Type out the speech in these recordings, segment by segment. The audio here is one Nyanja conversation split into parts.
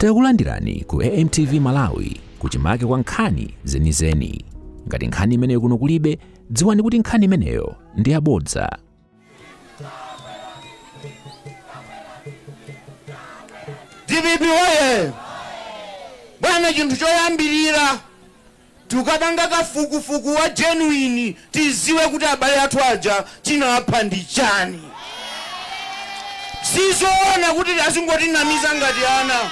Takulandirani ku AMTV Malawi, kuchimake kwa nkhani zenizeni. Ngati nkhani imeneyo kuno kulibe, dziwani kuti nkhani imeneyo ndi yabodza. DPP woye! Bwana, chinthu choyambirira tikapanga kafukufuku wa genuine, tiziwe kuti abale athu aja chinapha ndi chani. Sizoona kuti azingotinamiza ngati ana.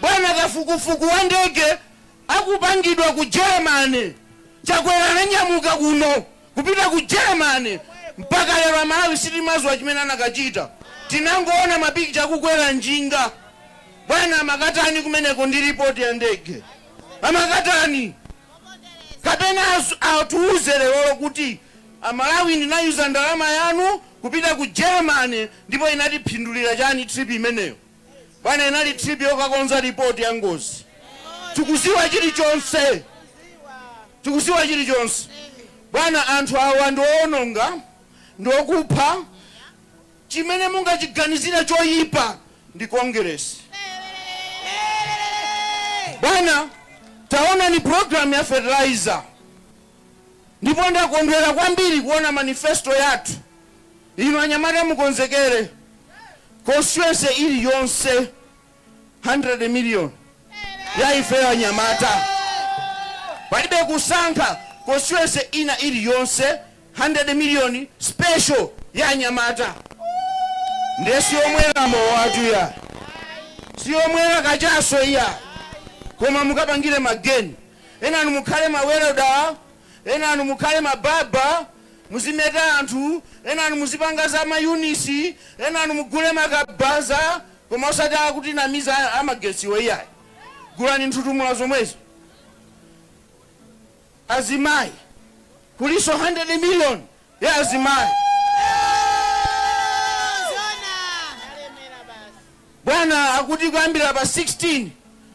Bwana, kafukufuku wa ndege akupangidwa ku Germany, Chakwera ananyamuka kuno kupita ku Germany, mpaka lero Amalawi sitimaziwa chimene anakachita. Tinangoona mapikicha akukwera njinga. Bwana, amakatani kumeneko ndi ripoti ya ndege? Amakatani? Kapena atiuze lerolo kuti, "Amalawi, ndinayuza ndalama yanu kupita ku Germany, ndipo inatiphindulira chani trip imeneyo?" Bwana, inali trip yokakonza ripoti ya ngozi. Tikuziwa chilichonse, tikuziwa chilichonse. Bwana, anthu awa ndi owononga, ndi okupha. Chimene mungachiganizire choyipa ndi Kongeresi. Bwana, taonani program ya fertilizer, ndipo ndakondwera kwambiri kuona manifesto yathu. Inu anyamata, mukonzekere, constituency iliyonse 100 million ya ifeyo anyamata. Palibe kusankha, constituency ina iliyonse 100 million special ya anyamata. Ndiye siyomwera mowatu ya, siyomwera kachaso iya, koma mukapangire mageni. Enanu mukhale ma welder, enanu mukhale ma barber, muzimeta anthu, enanu muzipanga za ma units, enanu mugule makabaza, koma osati akutinamiza amagetsiwo iyayi. Gulani nthutumula zomwezo. Azimayi, kuliso 100 million ya azimayi. Bwana, akuti kuyambira pa 16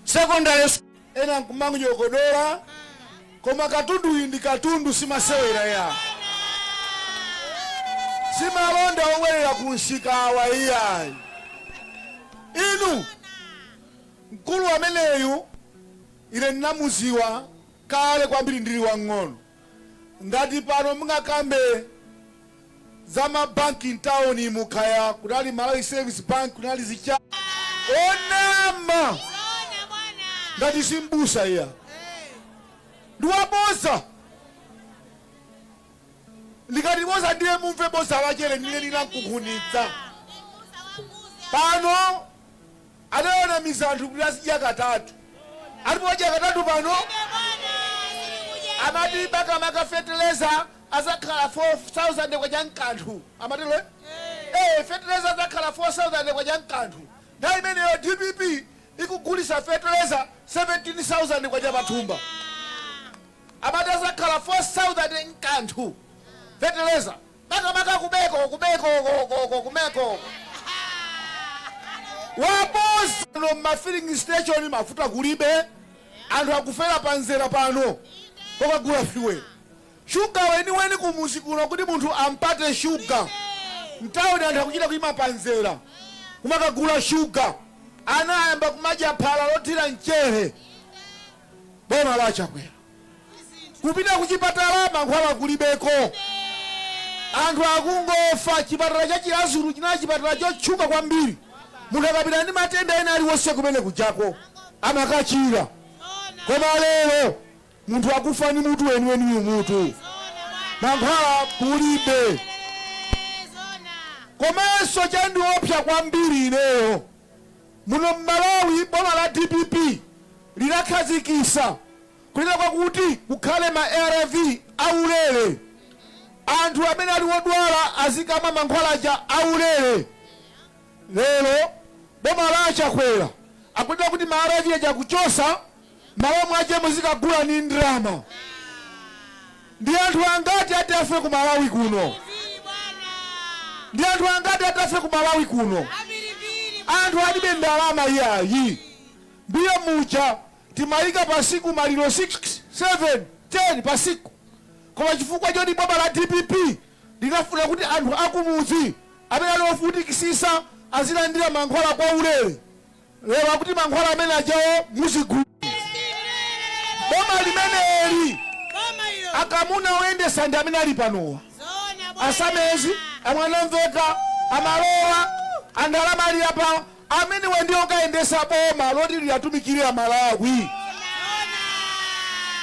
secondary Ena nkumanyogodola, koma katundu uyu ndi katundu, simasewera ya, simalonda obwerera ku msikawa iyayi. Inu, mkulu ameneyu ine ndinamuziwa kale kwambiri ndili wang'ono. Ngati pano mungakambe za mabanki mtawuni, mukhaya kunali Malawi Savings Bank, kunali zicha onama ngati simbusa iya, ndiwaboza. Ndikati boza, ndiye mumve boza lachere ndine linamkunkhunitsa. Pano adaonamiza anthu kuti azidya katatu, alipo wadya katatu pano. Amati makamaka feteleza azakhala 4000 kwacha mkanthu, amatero eh, feteleza azakhala 4000 kwacha mkanthu. Nthawi imeneyo DPP ikugulisa feteleza 17,000 kwacha pathumba. Amati azakhala 4000 mkanthu feteleza, makamaka kubeko kubeko koko kumeko. Waboza. No, ma filling station mafuta kulibe, anthu akufera panzera pano kokagula fuel. Shuga weniweni kumuzi kuno, kuti munthu ampate shuga mtawuni, anthu akuchita kuyima panzera kumakagula shuga. Ana ayamba kumadya phala lothira mchere, boma la Chakwera. Kupita kuchipatala, mankhwala kulibeko, anthu akungofa. Chipatala cha Chiradzulu chinali chipatala chotchuka kwambiri. Munthu akapita ndi matenda ena aliwonse kumene kujako amakachira, koma lero munthu akufa ndi mutu weniweniyu, mutu, mankhwala kulibe. Komanso chandiopsa kwambiri ineyo, muno mMalawi boma la DPP linakhazikisa kunena kwakuti kukhale ma ARV aulere, anthu amene ali odwala azikamwa mankhwala aja aulere. Lero boma la Chakwera akunena kuti ma ARV aja kuchosa, malo mwache muzikagula ni ndrama. Ndi anthu angati atafe ku Malawi kuno? Ndi anthu angati atafe ku Malawi kuno? Anthu alibe ndalama iyayi. Mbuyo muja timayika pasiku maliro 6, 7, 10 pasiku, koma chifukwa choti boma la DPP linafuna kuti anthu akumudzi amene ali ovutikisisa azilandira mankhwala kwa ulere. Lero akuti mankhwala amene ajawo muzigula. Boma limeneli akamuna oyendesa ndi amene ali panowa, asamezi, amwanamveka, amalowa, andalama ali apa, amene wendiwo kayendesa boma loti liyatumikire Malawi.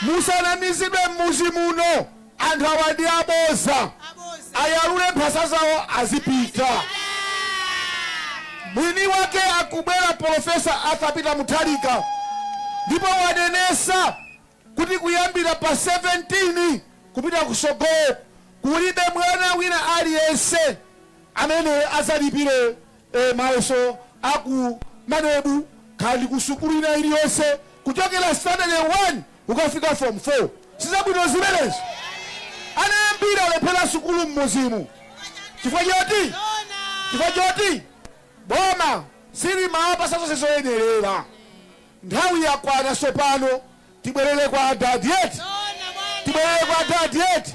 Musanamizidwe mmuzi muno, anthu awa ndi aboza, ayalule mphasa zawo azipita. Mwini wake akubwera, Professor Arthur Peter Mutharika, ndipo wanenesa kuti kuyambira pa 17 kupita kusogolo kulibe mwana wina aliyense amene azalipire mayeso aku MANEB kandi ku sukulu ina iliyonse kuchokera standard 1 ukafika form 4. Sizabwino zimenezi. Ana ambiri alephera sukulu mmuzimu chifukwa choti boma silimawapasa zonse zoyenerera. Nthawi yakwana sopano tibwerere kwa adadi eti, tibwerere kwa adadi eti,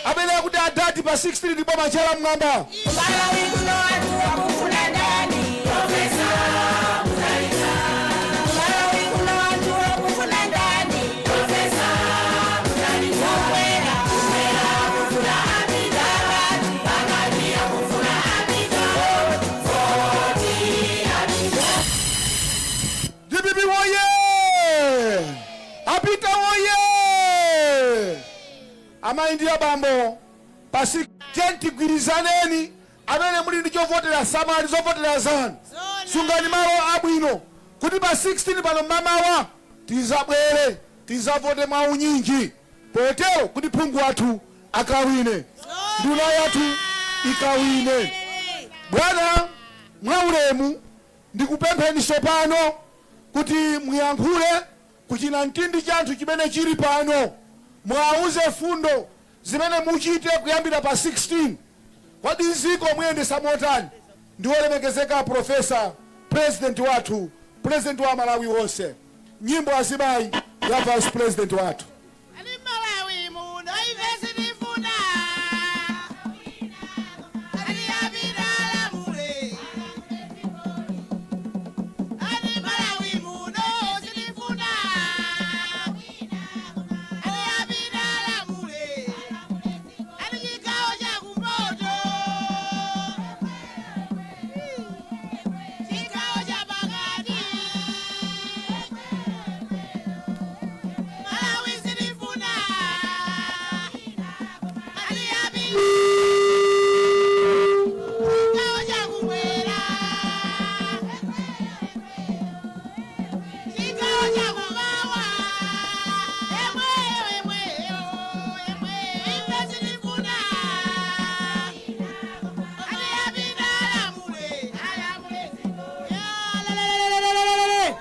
amene akuti adadi pa 16 ndi boma chala mmwamba. Malawi kuno anthu akufuna ndani? Professor Mutharika. Malawi kuno anthu akufuna ndani? Professor Mutharika. Kukwera, kukwera, akufuna Apita. Pakati akufuna Apita. Voti Apita. DPP woye! Apita woye! Amayi ndi abambo, pasi tigwirizaneni. Amene muli ndi chovotera, samali zovotera zanu, sungani malo abwino kuti pa 16 pano mamawa tizabwere tizavote mwaunyinji, potero kuti phungu wathu akawine, nduna yathu ikawine. Bwana, mwaulemu ndikupempheni sopano kuti muyankhule kuchina mtindi chanthu chimene chili pano, mwauze fundo zimene muchite kuyambira pa 16. Kodi ziko muyendesa motani? Ndi wolemekezeka Professor, president wathu, president wa Malawi wonse. Nyimbo azimayi ya vice president wathu. Ali Malawi muno ife sitifuna. Ali Apita alamule. Ali Malawi muno sitifuna. Ali Apita alamule. Ali chigawo chakumpoto. Chigawo chapakati. Malawi sitifuna. Ali Apita. Chigawo chakumwera. Chigawo chakumawa. Emweyo, emweyo, emweyo. Ife sitifuna. Ali Apita alamule. Alamule. Ya, la, la, la, la, la, la, la.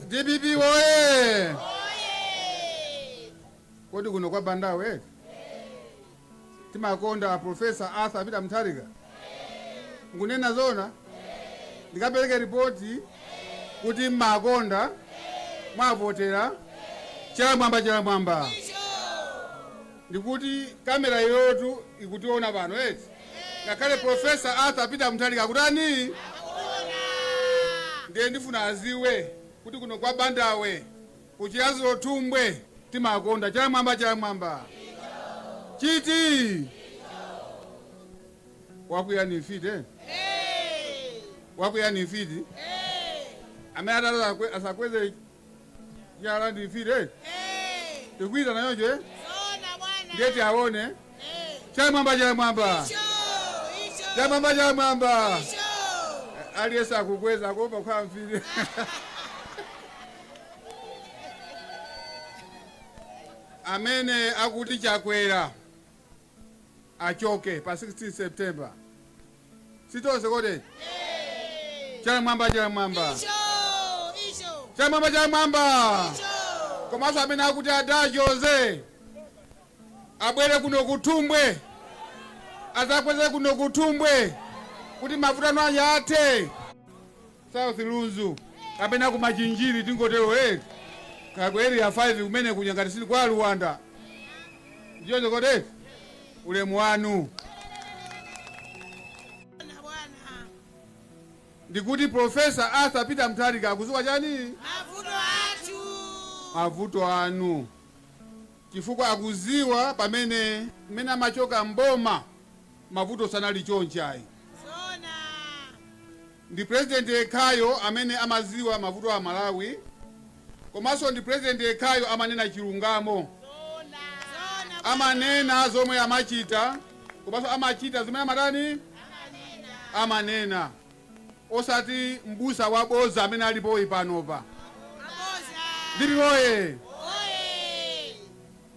DPP woye! Kodi kuno kwa Bandawe timakonda Professor Arthur Peter Mutharika? Nkunena zona, ndikapereke ripoti kuti mmakonda, mwavotera. Chala mwamba, chala mwamba. Ndikuti kamera iyotu ikutiona pano eti, ngakhale Professor Arthur Peter Mutharika kutani, ndiye ndifuna aziwe kuti kuno kwa Bandawe kuchiyazo Thumbwe timakonda. Chala mwamba, chala mwamba. Chiti wakwiya ni mfiti, eh? Wakwiya ni mfiti. Amene atati asakweze chala ndi mfiti, eh? Tikwiza nayonje, eh? Ndiye tiaone. Chala mwamba, chala mwamba, chala mwamba, chala mwamba. Aliyense akukweza kuopa kukhala mfiti. Amene akuti Chakwera achoke pa 16 September, sitonse kodi? Chala mwamba, chala mwamba, chala mwamba, chala mwamba. Komanso amene akuti ada Jose abwere kuno kuthumbwe. Azakweze kuno kuThumbwe kuti mavuto anu aja athe. South Lunzu kapena kumachinjiri tingotero ku Area 5 kumene kuja ngati sili kwa Luwanda. Ndichoncho kodi? Ulemu wanu. Bwana. Ndikuti Professor Arthur Peter Mutharika akuziwa chani? Mavuto athu. Mavuto anu, chifukwa akuziwa pamene mmene amachoka mboma mavuto sanali chonchayi. Zona. Ndi president yekhayo amene amaziwa mavuto a Malawi, komanso ndi president yekhayo amanena chilungamo. Zona. Zona. Amanena zomwe amachita, komanso amachita zimene amatani, amanena, osati mbusa waboza amene alipo panopa. Maboza. DPP oye! Oye.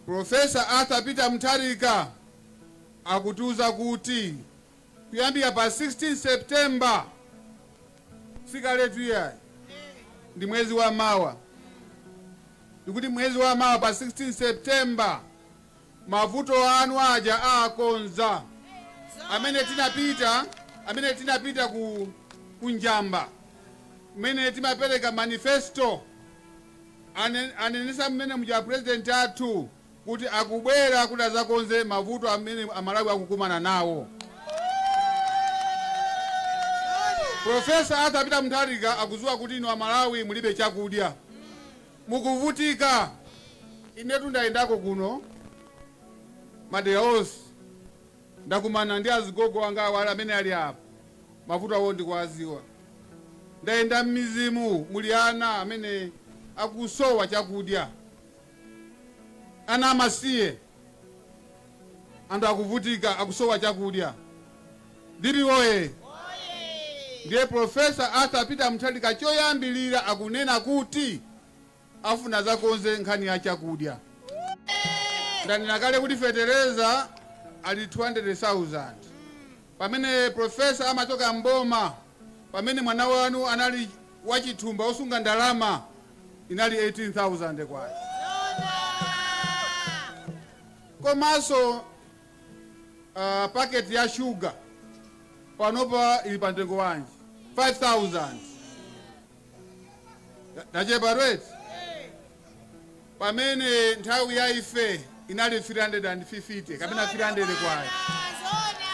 Professor Arthur Peter Mutharika akutiuza kuti kuyambira pa 16 September, sikaletu iyayi, ndi mwezi wa mawa, ndikuti mwezi wa mawa pa 16 September mavuto anu aja akonza. Amene tinapita ku Njamba mmene timapereka manifesto, anenesa mmene muja president athu kuti akubwera kuti azakonze mavuto amene Amalawi akukumana nawo. Professor Arthur Peter Mutharika akuziwa kuti inu Amalawi mulibe chakudya, mukuvutika. Inetu ndayendako kuno madera onse, ndakumana ndi azigogo anga awali amene ali apa, mavuto awo ndikuwaziwa. Ndayenda m'mizimu, muli ana amene akusowa chakudya, ana amasiye, anthu akuvutika, akusowa chakudya. DPP oye! Ndiye Professor Arthur Peter Mutharika choyambilira akunena kuti afuna zakonze nkhani ya chakudya. Ndanena kale kuti fetereza ali 200,000, pamene professor amachoka mboma, pamene mwana wanu anali wachithumba osunga ndalama, inali 18,000 kwacha. Komanso paketi ya shuga panopa ili pa mtengo wanji? 5000. Tachepa rate, pamene nthawi ya ife inali 350 kapena 300 kwacha. Zona.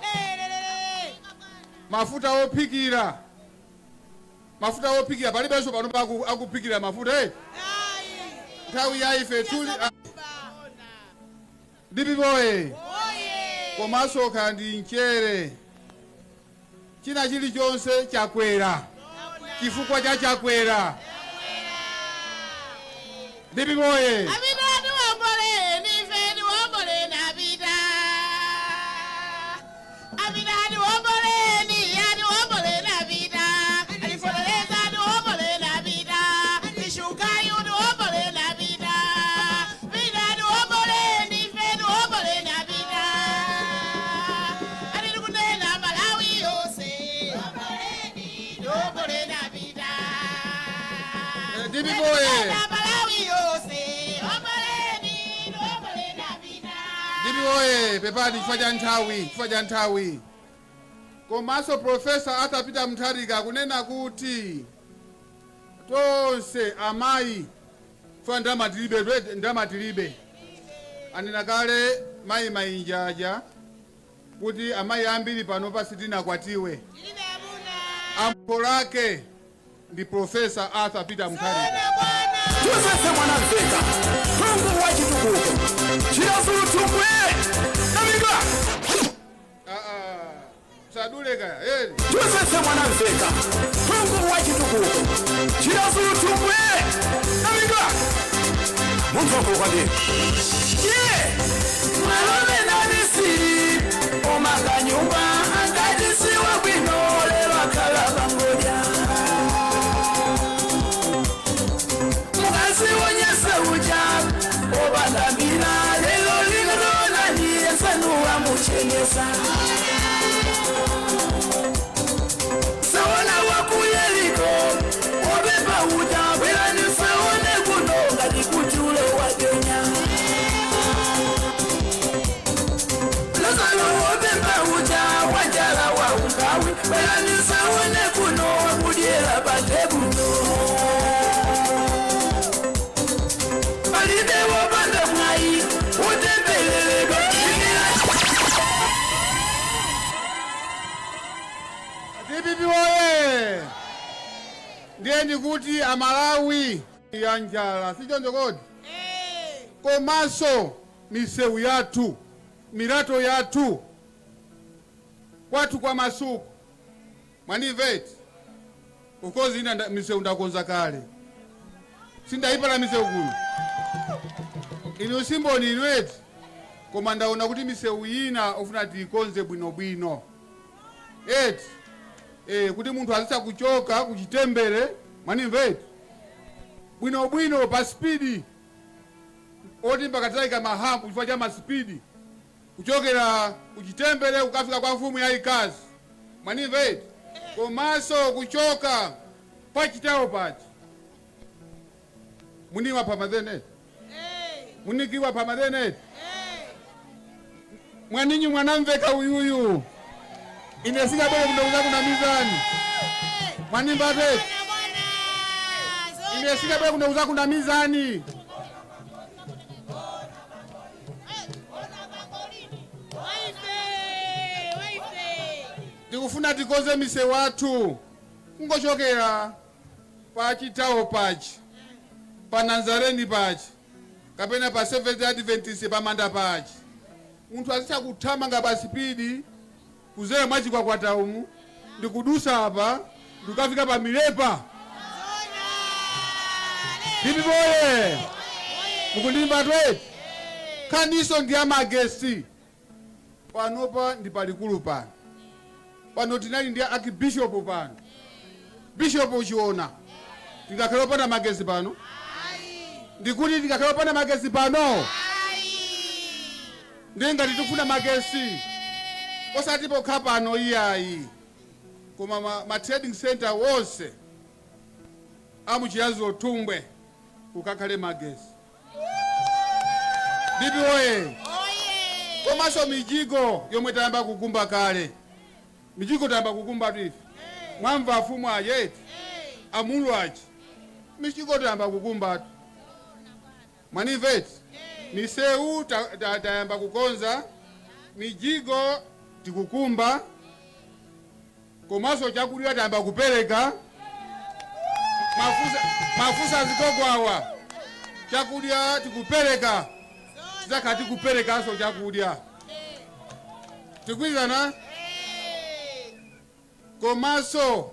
Lelelele. Mafuta ophikira, mafuta ophikira palibenso panopa akuphikira mafuta. Ayi. Nthawi ya ife tuli DPP oye! Oye. Komanso kandi mchere, china chilichonse chakwera chifukwa cha Chakwera. DPP oye! Apita niwombole, nife niwombole napita. Apita niwombole, niya niwombole napita. Alifoleleza niwombole napita. Nishukayu niwombole napita. Pita niwombole, nife niwombole napita. Alili kunena Malawi yonse. Niwombole napita. DPP oye! Malawi yonse. Omboleni, niwombole napita. DPP oye! Pepani chifukwa cha nthawi, chifukwa cha nthawi. Komanso Professor Arthur Peter Mutharika akunena kuti tonse amayi, chifukwa ndalama tilibe, ndalama tilibe. Anena kale mayi Mainjaja kuti amayi ambiri pano pasitinakwatiwe. Tilibe amuna. Ampo lake ndi Professor Arthur Peter Mutharika. Zona bwana. Joseph Mwanamveka, phungu wa chitukuko, Chiradzulu Thumbwe namika. Ah, ah, sadule kaya eri. Joseph Mwanamveka, phungu wa chitukuko, Chiradzulu Thumbwe namika, munthu wankulu kwambiri ye malome nabisi omanga nyumba angatisiwa bwino, lero akhala pangodya. Mukazi wonyesa uja obandambira, lero linonani esanuwa muchenyesa saona wakuyeliko obepa uja bwerani saone kuno ngati kuchulo wa Kenya. Malawi, bwerani mzaone kuno wakudyera patebulo. Palibe wopanda mwayi utembereredwa. DPP woye! Ndiye ndikuti Amalawi ya njala sichoncho kodi? Komanso misewu yathu, milato yathu, kwathu kwa Masuku, mwanimveti ukozi ina misewu ndakonza kale, sindayipala misewu kuno inu simboni inweti, koma ndaona kuti misewu ina ofuna tiikonze bwinobwino eti kuti munthu azitha kuchoka kuchitembere, mwanimveti, bwinobwino pa speed, oti mpaka ma hump chifukwa cha ma speed, kuchokera kuchitembere kukafika kwa mfumu yayikazi, mwanimveti, komanso kuchoka pachitawo pachi muniwa pamadhene munikiwa pamadhene mwaninyi mwanamveka uyuyu ine singabwere kundokuza kuna mizani mwanimbate ine singabwere kundokuza kuna mizani. Tikufuna tikonze misewu athu kungochokera pachitawo pachi, pa Nazareni pachi, kapena pa Seventh Adventist pamanda pachi, munthu azitha kuthamanga pa speed kuzera mwachikwakwata umu ndikudusa apa ndikukafika pa Milepa. DPP oye! Mukundimva tweti? Khaniso ndi amagesi. Panopa ndi palikulu pano, pano tinali ndi archbishop pano, bishop uchiona tingakhale opanda magesi pano? Ndikuti tingakhale opanda magesi pano? Ndiye ngati tikufuna magesi osati pokha pano iyayi, koma ma trading center wonse amuchiyazo Thumbwe kukakhale magesi. DPP oye! Komanso mijigo yomwe tayamba kukumba kale, mijigo tayamba kukumba tife, mwamva afumu ayeti amulu achi, mijigo tayamba kukumbatu, mwanimveti, misewu tayamba kukonza, mijigo tikukumba, komanso chakudya tayamba kupereka. Mafusa zikogwawa, chakudya tikupereka, tidzakhala tikuperekanso chakudya, tikwizana. Komanso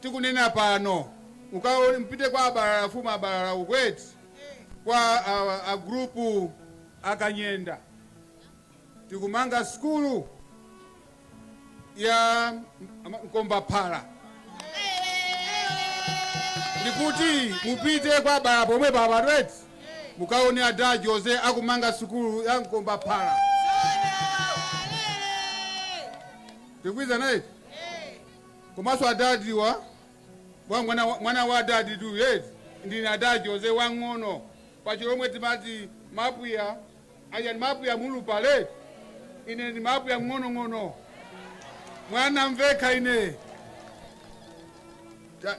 tikunena pano, mukaone mpite kwa abalala, fumu abalala ukweti kwa a group akanyenda, tikumanga skulu ya Mkombaphala. Ndikuti mupite kwa abalala pomwe papatweti mukaone ada Jose akumanga sukulu ya Mkombaphala. Tikwiza eti? Komanso adadiwa wa mwana wa adadi tu yeti ndine ada Jose wang'ono, pachilomwe timati mapwiya aja ni mapwiya mulupale, ine ndi mapwiya ng'onong'ono, mwana mveka ine.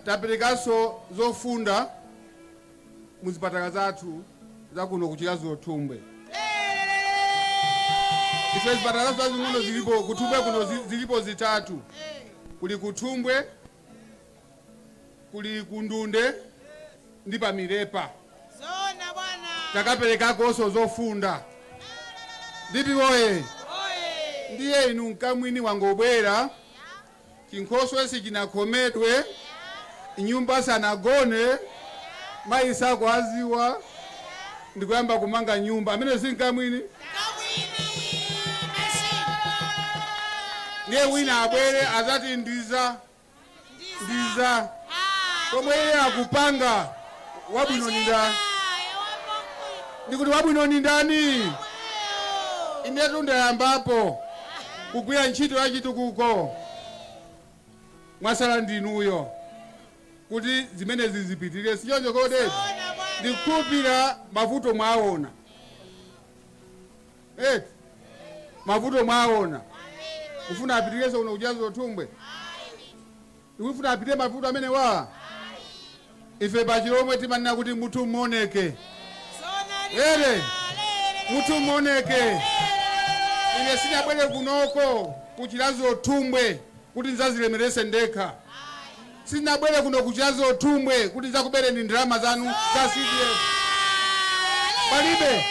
Taperekanso zofunda muzipatala zathu zakuno kuchirazo Thumbwe. Ife zipatala zathu zazing'ono zilipo kuthumbwe kuno zilipo zitatu, kuli kuthumbwe, kuli kundunde ndi pamilepa. Takaperekakonso zofunda. DPP oye! Ndiye inu mkamwini wangobwera, chinkhoswe sichinakhomedwe, nyumba sanagone, mayi sako aziwa ndikuyamba kumanga nyumba, amene si mkamwini. Ndiye wina abwere azati ndiza ndiza komwe iye akupanga wabwino ni ndani? Ndikuti wabwino ni ndani? Inetu ndayambapo kugwira ntchito ya chitukuko, mwasala ndinuyo kuti zimenezi zipitirire, sichoncho kodi? Ndikukhulupirira mavuto mwaona eti, mavuto mwaona. Kufuna apitirenso kuno kuchazo Thumbwe, tikufuna apite mavuto amene wa ife pachilomwe timanena kuti mutu mmoneke ere mutu mmoneke. Ine sinabwere kunoko kuchilazo Thumbwe kuti ndidzazilemerese ndekha. Sinabwere kuno kuchilazo Thumbwe kuti ndidzakubereni ndalama zanu za CDF. Palibe,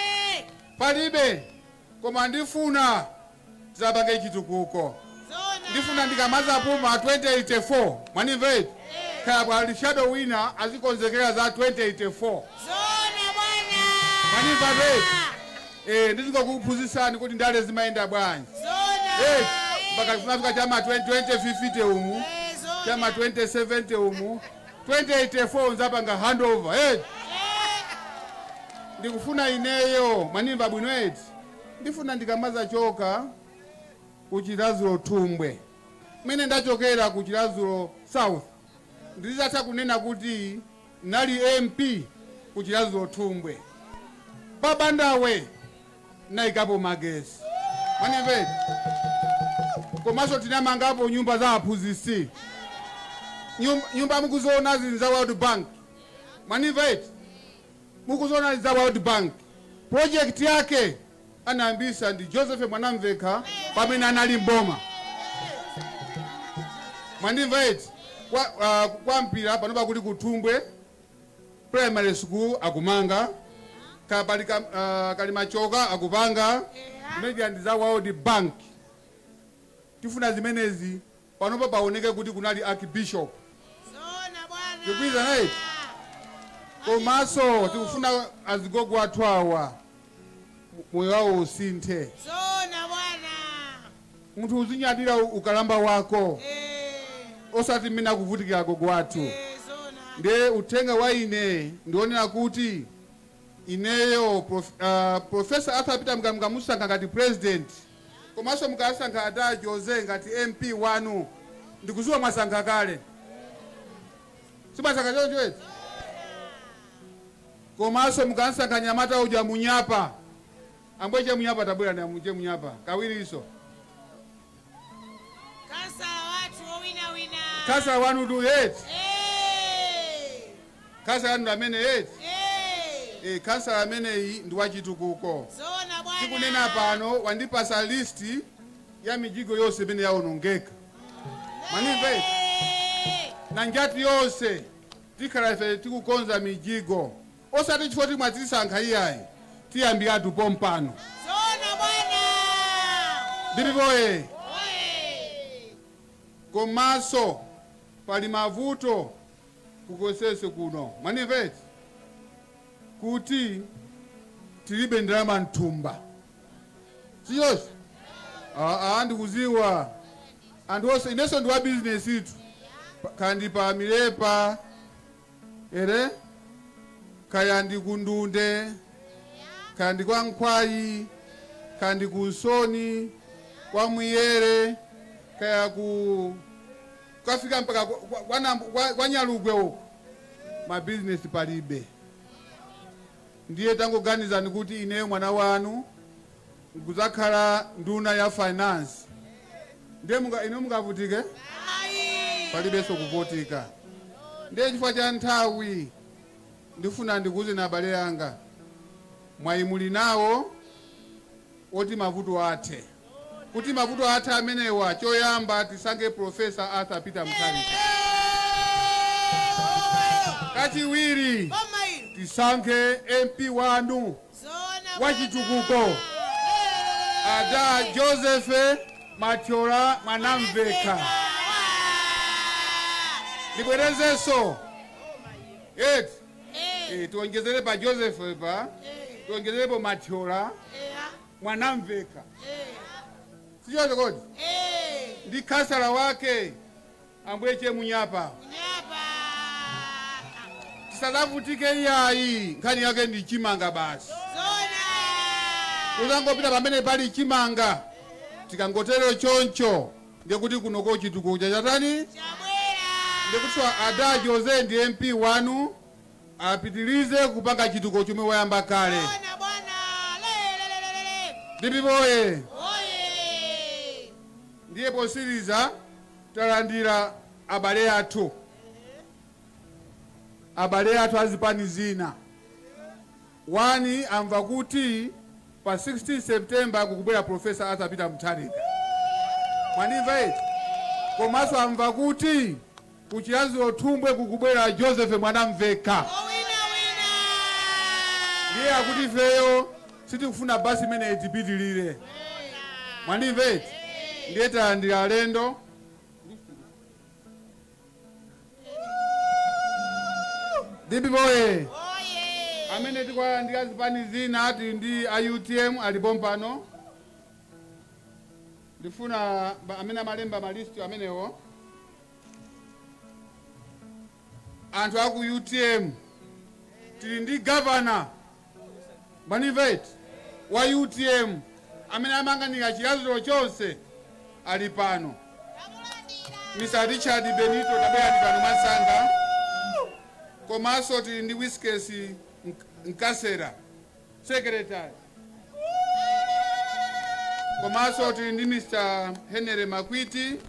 palibe. Koma ndifuna tizapange chitukuko. Ndifuna ndikamazapuma 2084, mwanimva eti? Kaya pali shadow wina azikonzekera za 2084. Zona bwana. Mwanimva eti? Ndizingokuphunzitsani kuti ndale zimayenda bwanji. Zona. Mpaka kunafika chama 2050 umu, Zona. chama 2070 umu, 2084 nzapanga handover. Ndikufuna ineyo, mwanimva bwino eti? Ndifuna ndikamazachoka kuchilazulo Thumbwe, mmene ndachokera kuchilazulo South, ndizatha kunena kuti nali MP kuchilazulo Thumbwe, pabandawe nayikapo magesi, mwanimva eti? Komanso tinamangapo nyumba za aphunzitsi. Nyumba mukuzoona zili za World Bank, mwanimva eti? Mukuzoona za World Bank, project yake anayambisa ndi Joseph Mwanamveka pamene anali mboma, mwandimva eti? Kwa mpira panopa kuli kuthumbwe Primary School akumanga kapali kali machoka akupanga media ndi za World Bank. Tifuna zimenezi panopa paoneke kuti kunali archbishop. Zona bwana. Tikwiza nayi. Komanso tikufuna azigogo athu awa moyo wawo usinthe. Zona bwana. Munthu uzinyadira ukalamba wako, osati mmene akuvutikira agogo athu. Zona. Ndiye uthenga wa ine ndionera kuti ineyo Professor Arthur Peter mukamusankha ngati president, komanso mukasankha ata Jose ngati MP wanu. Ndikuziwa mwasankha kale, simwasankha choncho eti? Komanso mukasankha nyamata uja Munyapa, ambuye che Munyapa, tabwera na che Munyapa kawiriso. Kansala wathu owina wina. Khansala wanu tu eti? Khansala wanu amene eti? Khansala ameneyi ndi wachitukuko. Zona bwana. Tikunena pano wandipasa list ya mijigo yonse imene yawonongeka, manimve? Na njati yonse tikhala ife tikukonza mijigo, osati chifukwa timwazisankha iyayi, tiyambiratu pompano. Zona bwana. Ndilipoye. Oye. Komanso pali mavuto kukosese kuno, manimve, kuti tilibe ndalama mthumba siyonse. Aa, ndikuziwa anthu onse, inenso ndi wa bizinesi itu. Kandi pa Milepa ere, kaya ndi kundunde, kaya ndi kwa Nkhwayi, kaya ndi ku Nsoni, kwa Muyere, kaya ku kafika mpaka kwa Nyalugwe uko, mabizinesi palibe. Ndiye tangoganizani kuti ineyo mwana wanu nkuzakhala nduna ya finance, ndiye ine mungavutike? Ayi. Palibenso kuvutika. Ndiye chifukwa cha nthawi ndifuna ndikuuze na abale anga, mwayi muli nawo oti mavuto athe. Kuti mavuto athe amenewa, choyamba tisankhe Professor Arthur Peter Mutharika. Kachiwiri, Boma ilo. tisankhe MP wanu Zona wachitukuko, ada Joseph Mathyola Mwanamveka. Ndibwerezenso eti? Tionjezere pa Joseph pa, tionjezerepo Mathyola Mwanamveka, sichoncho kodi? Ndi khansala wake ambuye Chemunyapa. Nyapa. Tisadzavutike iyayi, nkhani yake ndi chimanga basi. Zona. Uzangopita pamene pali chimanga, tikangotero choncho ndikuti kunoko chitukuko chatani? Chabwera. Ndikuti ada Jose ndi MP wanu, apitilize kupanga chitukuko chomwe wayamba kale. Zona bwana. Le le le le le. Ndipipoye. Oye. Ndiye posiriza talandira abale athu, abale athu azipani zina. Wani amva kuti pa 16 September kukubwera Professor Arthur Peter Mutharika, mwanimva eti? Komanso amva kuti ku Chiradzulu Thumbwe kukubwera Joseph Mwanamveka. Ndiye akuti ifeyo sitikufuna basi imeneyi tipitilire, mwanimva eti? Ndiye talandira alendo. DPP oye! Amene tikuwalandira zipani zina, tili ndi a UTM alipo pano. Ndifuna amene amalemba malisti amenewo, anthu aku UTM, tili ndi gavana, mwanimva eti, wa UTM amene amayang'anira Chiradzulu chonse ali pano, Mr Richard Benito, tabwerani pano mwansanga. Komanso tili ndi Wiskes Nkasera, secretary. Komanso tili ndi Mr Henry Makwiti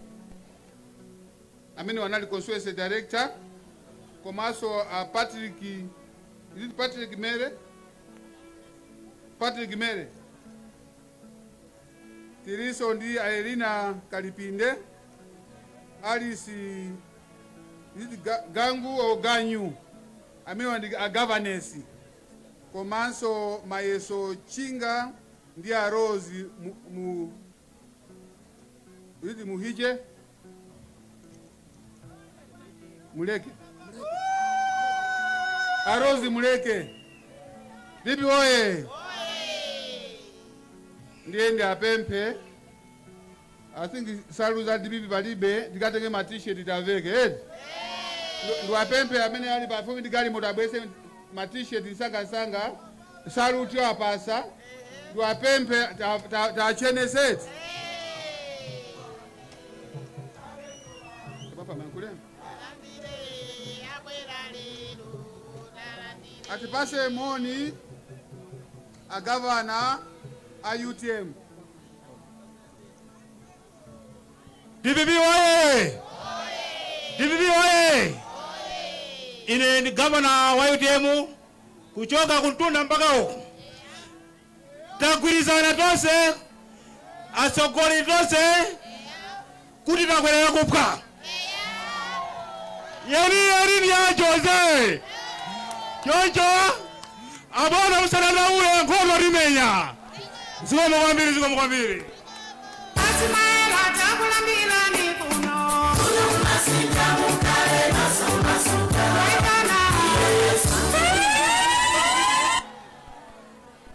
amene wanali constituency director, komanso Patrick, is it Patrick Mere? Patrick Mere. Tilinso ndi Elina Kalipinde, Alice, is it Gangu or Ganyu, amene ndi a governess, komanso Mayeso Chinga ndi a Rose mu is it Muhije Muleke, a Rose Muleke. DPP oye! Ndiye ndi apemphe, I think salu za DPP palibe, tikatenge ma T-shirt taveke eti. Ndiwapemphe amene ali pafupi ndi galimoto abwese ma T-shirt msangasanga, salu tiwapasa. Ndiwapemphe tacheneseti. Papa mankulema atipase moni agavana a UTM. DPP oye! DPP oye! Ine ndi gavana wa UTM kuchoka kuntunda mpaka uku. Tagwirizana tonse, atsogoleri tonse, kuti takwerera kupha yeni yeni ndi ya Jose. Choncho abona, musadandaule, nkhondo timenya. Zikomo kwambiri, zikomo kwambiri. Asimaela takulandilani kuno. Waitana.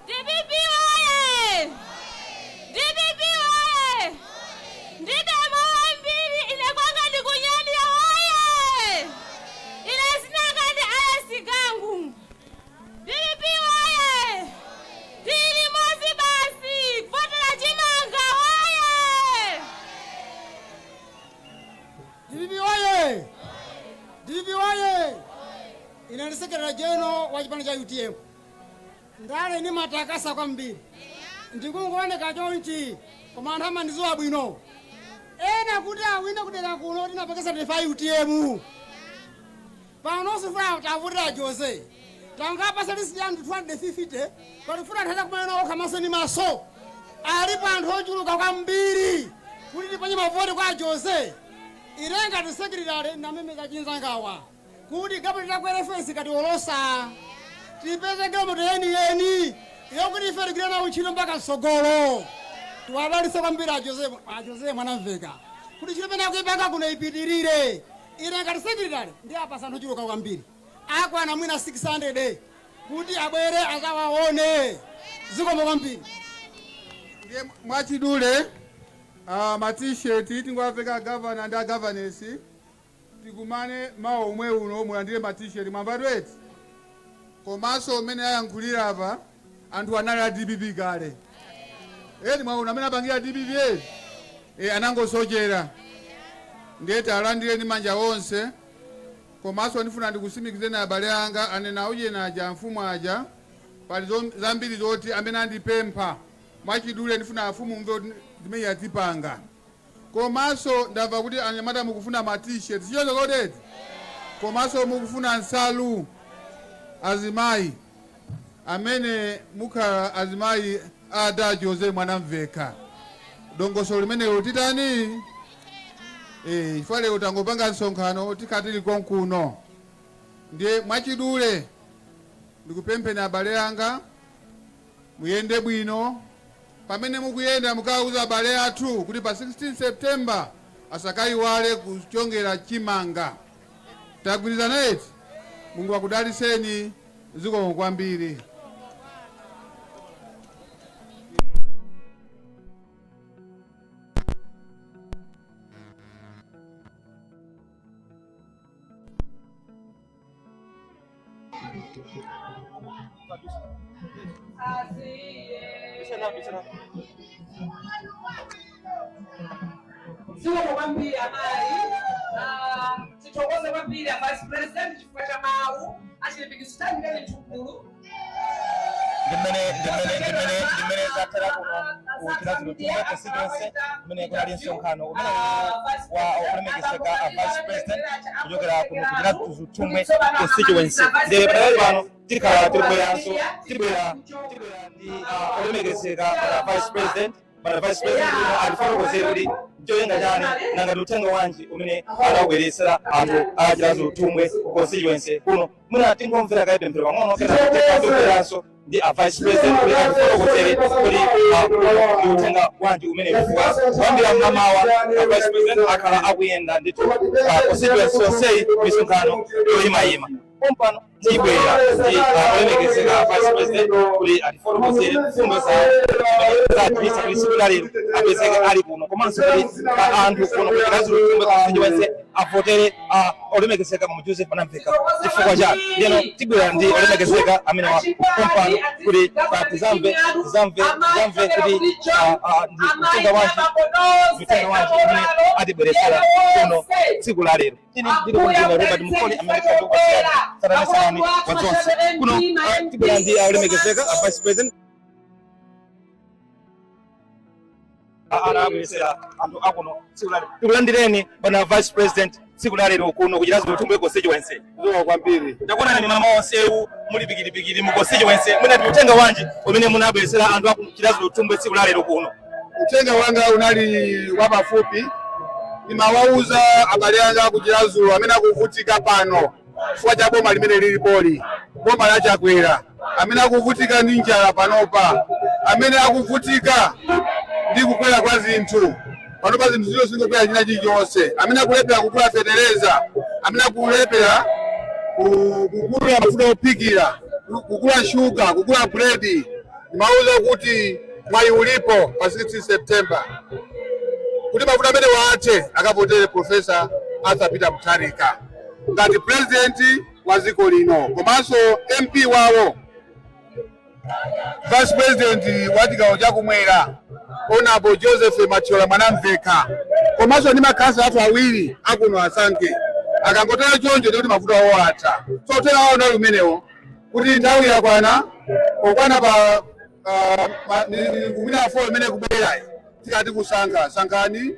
DPP oye! DPP oye! Ndidema wambiri, ine kwanga ndikunyadira oye! Ine sinanga ndi Alice Gangu. DPP oye! Tili mozi basi, kuvotera chimanga oye! DPP oye! DPP oye! Ine ndi secretary general wa chipani cha UTM. Ndale ni matakasa kwambiri, ndikungooneka chonchi koma anthu amandidziwa bwino. Ena kuti awine kudera kuno tinapekesa tifa UTM. Pano sifuna tavutira Jose, tangapasa list ya anthu 250, patifuna anthu achakumana okha maso ndi maso. Alipo anthu ochuluka kwambiri kuti tiponye mavoti kwa Jose. Irenga ti secretary namemeza chinzangawa kuti gapo titakwere fensi katiwolosa, tipeze galimoto yeniyeni yokuti ife tigwire nawo ntchito mpaka msogolo. Tiwadalitse kwambiri a Jose, a Jose Mwanamveka, kuti ntchito imene akuipanga kuno ipitirire. Ine ngati secretary ndi apasa anthu ochuluka kwambiri, akwana mwina 600, kuti abwere akawaone. Zikomo kwambiri. Ndiye mwachidule, ma T-shirt tingowaveka gavana ndi a governess. Tikumane mawa omwe uno, mulandire ma T-shirt, mwamvatu eti? Komanso umene ayankhulira apa, anthu anali a DPP kale eti? Mwaona amene apangira DPP eti? E, anangosochera. Ndiye talandire ndi manja onse. Komanso ndifuna ndikusimikizeni abale anga, anena ujena aja, mfumu aja, pali zambiri zoti amene andipempha. Mwachidule ndifuna afumu mve kuti zimene yatipanga. Komanso ndamva kuti anyamata mukufuna ma T-shirt, sichoncho kodi? Komanso mukufuna nsalu, azimayi amene mukhala azimayi a Jose Mwanamveka. Dongosolo limenelo titani? Chifukwa lero tangopanga msonkhano, tikhala tili konkuno. Ndiye mwachidule ndikupempheni abale anga, muyende bwino. Pamene mukuyenda, mukawuza abale athu kuti pa 16 September asakayiwale kuchongera chimanga. Tagwirizana eti? Mulungu akudaliseni. Zikomo kwambiri. Zikomo kwambiri amayi. Tithokoze kwambiri a Vice President chifukwa cha mawu achilimbikitso. Tandikani mthukulu. Ndimene zathera kuno ku Chiradzulu Thumbwe constituency, kumene kunali msonkhano umene wa olemekezeka a Vice President kuchokera kuno ku Chiradzulu Thumbwe constituency. Ndiye pakali pano tikhala tikubweranso, tibwera ndi olemekezeka a Vice President. Bwana Vice President uno atifotokozere kuti cholinga chani, nanga ndi uthenga wanji umene anabweretsera anthu a Chiradzulu Thumbwe constituency kuno. Mwina tingomvera kaye pemphero pang'ono, kenako tibweranso ndi a Vice President kuti atifotokozere kuti ndi uthenga wanji umene, chifukwa kuyambira mmamawa a Vice President akhala akuyenda ndithu constituency yonseyi, misonkhano yoyimayima. Pompano tibwera ndi olemekezeka Vice President kuti atifotokozere mfundo zawo zatipitsa kuti tsiku la lero apezeke ali kuno, komanso kuti anthu kuno ku Chiradzulu Thumbwe constituency avotere olemekezeka Mama Joseph Mwanamveka chifukwa chani. Ndiyeno tibwera ndi olemekezeka amene wa pompano kuti tizamve kuti ndi uthenga wanji umene atibweretsera kuno tsiku la lero. Ine ndili kumdina Robert Mukoli amene tsatanetsatane wa zonse kuno. Tibwera ndi olemekezeka a Vice President anabweretsera anthu akuno tsiku la lero. Tikulandireni bwana Vice President tsiku la lero kuno ku Chiradzulu Thumbwe constituency. Zikomo kwambiri. Takuonani mama onsewu muli pikiripikiri mu constituency. Mwina ndi uthenga wanji umene munabweretsera anthu aku Chiradzulu Thumbwe tsiku la lero kuno? Uthenga wanga unali wapafupi. Ndimawauza abale anga ku Chiradzulu amene akuvutika pano chifukwa cha boma limene lilipoli, boma la Chakwera, amene akuvutika ndi njala panopa, amene akuvutika ndi kukwera kwa zinthu panopa, zinthu zilo zingokwera china chilichonse, amene akulephera kugula fetereza, amene akulephera kugula mafuta ophikira, kugula shuga, kugula buledi, ndimawauza kuti mwayi ulipo pa 16 September kuti mavuto amene wathe, akavotere Professor Arthur Peter Mutharika ngati President wa dziko lino, komanso MP wawo, Vice President wa chigawo chakumwera, Honorable Joseph Mathyola Mwanamveka, komanso ndi makhansala athu awiri akuno asankhe. Akangotero choncho, ndikuti mavuto awo atha. So uthenga wawo unali umenewo, kuti nthawi yakwana, pokwana pa kumina 4 imene kubwerayi, tikati kusankha, sankhani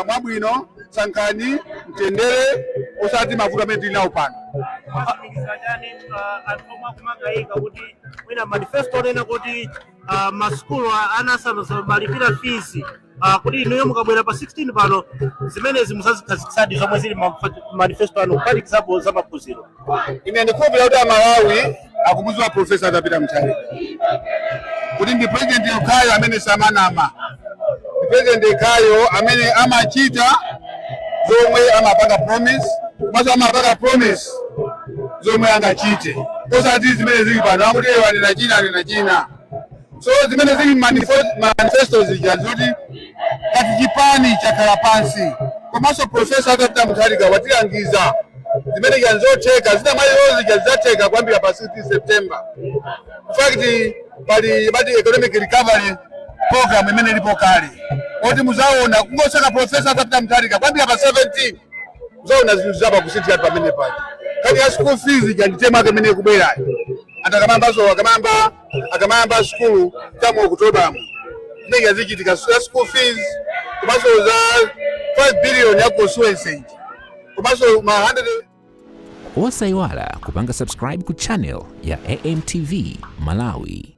mwabwino, sankhani mtendere, osati mavuto amene tili nawo pano. Kutsimikiza chani anthu omwe akumakayika kuti mwina manifesto onena kuti masukulu ana asamalipira fees, kuti inuyo mukabwera pa 16 pano zimenezi muzazikhazikitsadi zomwe zili manifesto anu, kuphatikizapo za maphunziro? Ine ndikhulupirira kuti Amalawi akumudziwa Professor Arthur Peter Mutharika kuti ndi president yekhayo amene samanama, ndi president yekhayo amene amachita zomwe amapanga promise, komanso amapanga promise zomwe angachite, osati zimene zili pano akuti eyo anena china, anena china. So zimene zili manifesto zija zoti ngati chipani chakhala pansi, komanso Professor Arthur Peter Mutharika watilangiza, zimene zija nzotheka, zina mwa izo zija zidzatheka kuyambira pa 16 September. In fact, pali bati economic recovery program imene ilipo kale, oti muzaona kungosankha Professor Arthur Peter Mutharika kuyambira pa 17, muzaona zinthu zapa kusinthira pamene paja. Kani ya school fees ija ndi term yake imene ikubwerayo, anthu akamayamba sukulu cha mu Okutobamo, zimene zichitika ya school fees. Komanso za 5 billion ya constituency iji, komanso ma 100. Osayiwala kupanga subscribe ku channel ya AMTV Malawi.